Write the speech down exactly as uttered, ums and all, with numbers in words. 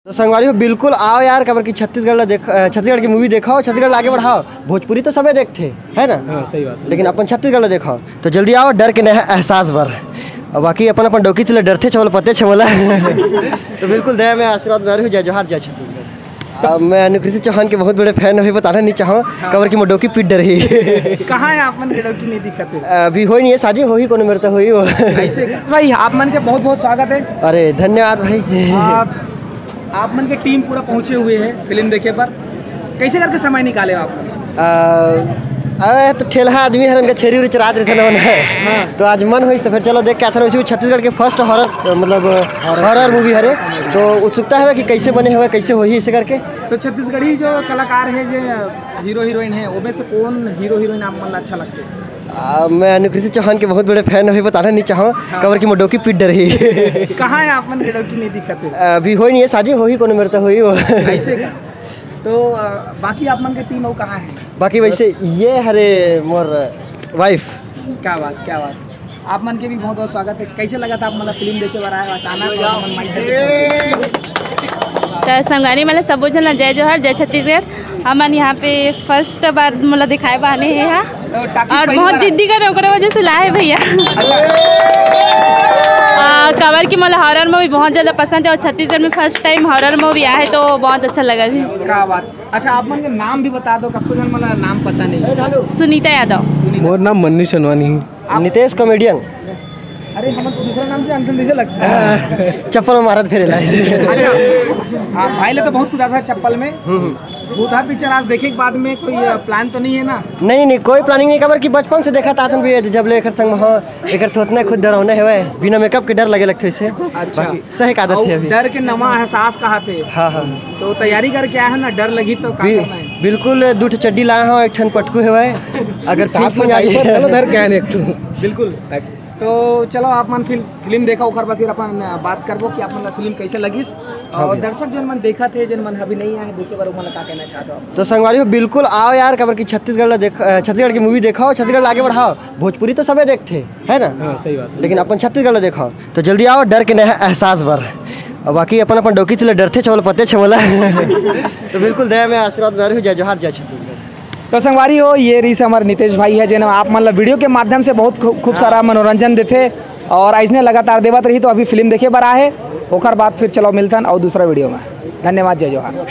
तो संगवारी हो, बिल्कुल आओ यार, काबर कि छत्तीसगढ़ ला देख, अ, छत्तीसगढ़ की मूवी देखो, छत्तीसगढ़ ला आगे बढ़ाओ। भोजपुरी तो सबे देखथे, है ना? हाँ, सही बात है। लेकिन अपन छत्तीसगढ़ ला देखो, तो जल्दी आओ, डर के नया एहसास बर। और बाकी अपन अपन डौकी चले डरथे छवल पते छवला। तो बिल्कुल दया में आशीर्वाद बना रही हूँ। जय जोहार, जय छत्तीसगढ़। अब मैं अनुकृति चौहान के बहुत बड़े फैन हूँ, बताना नहीं चाहूँ, काबर कि मोर डौकी पीट डरही। कहाँ है आप मन के डौकी नहीं दिखत है? अभी होई नहीं है शादी, होही कोनो मेरे तो होही हो। ऐसे का? भाई, आप मन के बहुत बहुत स्वागत है। अरे धन्यवाद भाई। आप, आप मन के टीम पूरा पहुँचे हुए है फिल्म देखे पर, कैसे करके समय निकाले आप? आ, अबे तो ठेलहा आदमी हरन का छेरी उरी चरात रहते ना होना। हाँ। तो आज मन होइस तो फिर चलो देख के आथन। वैसे भी छत्तीसगढ़ के फर्स्ट हॉरर, मतलब हॉरर मूवी हरे, तो उत्सुकता है कि कैसे बने हुए, कैसे होही इसे करके। तो छत्तीसगढ़ी जो कलाकार है, जो हीरो हीरोइन है, ओमे से कौन हीरो हीरोइन आप मन ला अच्छा लगते? आ, मैं अनुकृति चौहान के बहुत बड़े फैन हूँ, बताना नहीं चाहूँ, हाँ। काबर कि मोर डौकी पीट डरही। कहाँ है आप मन के डौकी नहीं दिखत है? अभी होई नहीं है शादी, होही कोनो मेरे तो होही हो। ऐसे का? तो, अ, बाकी आप मन के टीम अउ कहाँ है? बाकी वैसे बस। ये हरे मोर वाइफ। क्या बात, क्या बात। आप मन के भी बहुत बहुत स्वागत है। कैसे लगा था आप मतलब फिल्म देखे बर आए हो अचानक और हमन माइक देखे? तो संगवारी मन ला सबो झन ला जय जोहार, जय छत्तीसगढ़। हमन यहाँ पे फर्स्ट बार मोला दिखाए बहाने हे हा। तो टाकी और पहली बहुत बार जिद्दी करे, ओकरे वजह से लाए भैया। अच्छा। आ, काबर कि मोला हॉरर मूवी बहुत ज़्यादा पसंद है और छत्तीसगढ़ में फर्स्ट टाइम हॉरर मूवी आए है, तो बहुत अच्छा लगा जी। क्या बात। अच्छा, आप मन के नाम भी बता दो, कतको झन मन ला नाम पता नहीं। सुनीता यादव। सुनीता। मोर नाम मन्नू सोनवानी है। आप नितेश कॉमेडियन। अरे, हम तो दूसरा नाम से जानते हैं, जैसे लगता है। चप्पल में मारत फिरेला। अच्छा, हाँ, भाई ले तो बहुत कुदाथा चप्पल में। हम्म, हम्म। भूतहा पिक्चर आज देखे के बाद में कोई, अ, प्लान तो नहीं है ना? नहीं, नहीं, कोई प्लानिंग नहीं, काबर कि बचपन से देखत आथन भी, जब ले एकर संग में, हाँ, एकर थोतना खुद डरावना है, बिना मेकअप के डर लगे लगथे इसे। अच्छा। बाकी सही का आदत अउ है अभी। डर के नवा एहसास कहाथे। हाँ, हाँ। तो तैयारी करके आए हो ना, डर लगी तो का बि-, करना है? बिल्कुल, दू ठो चड्डी लाए हो, एक ठन पटकू है, अगर साथ फिट में हो जाए। डाइपर चलो धर के आए एक ठो। बिल्कुल। तो चलो, आप मन फिल-, फिल्म देखा, ओकर बाद फिर अपन, अ, बात करबो कि आप मन ला फिल्म कैसे लगिस। हाँ और भैया। दर्शक जन मन देखत हे, जन मन अभी नहीं आए देखे बर, ओमन ला का कहना चाहत हो आप? तो संगवारी हो, बिल्कुल आओ यार, काबर कि छत्तीसगढ़ ला देख, अ, छत्तीसगढ़ की मूवी देखो, छत्तीसगढ़ ला आगे बढ़ाओ। भोजपुरी तो सबे देखथे, है ना? हाँ, सही बात है। लेकिन अपन छत्तीसगढ़ ला देखो, तो जल्दी आओ, डर के नया एहसास बर। और बाकी अपन अपन डौकी चले डरथे छवल पते छवला। तो बिल्कुल दया में आशीर्वाद बना रही हूँ। जय जोहार, जय छत्तीसगढ़। तो संगवारी हो, ये रहिस हमर नितेश भाई है, जेन आप मन ला वीडियो के माध्यम से बहुत खू-, खूब सारा मनोरंजन देथे और अइसने लगातार देवत रही। तो अभी फिल्म देखे बर आए, ओकर बाद फिर चलो मिलथन और दूसरा वीडियो में। धन्यवाद, जय जोहार।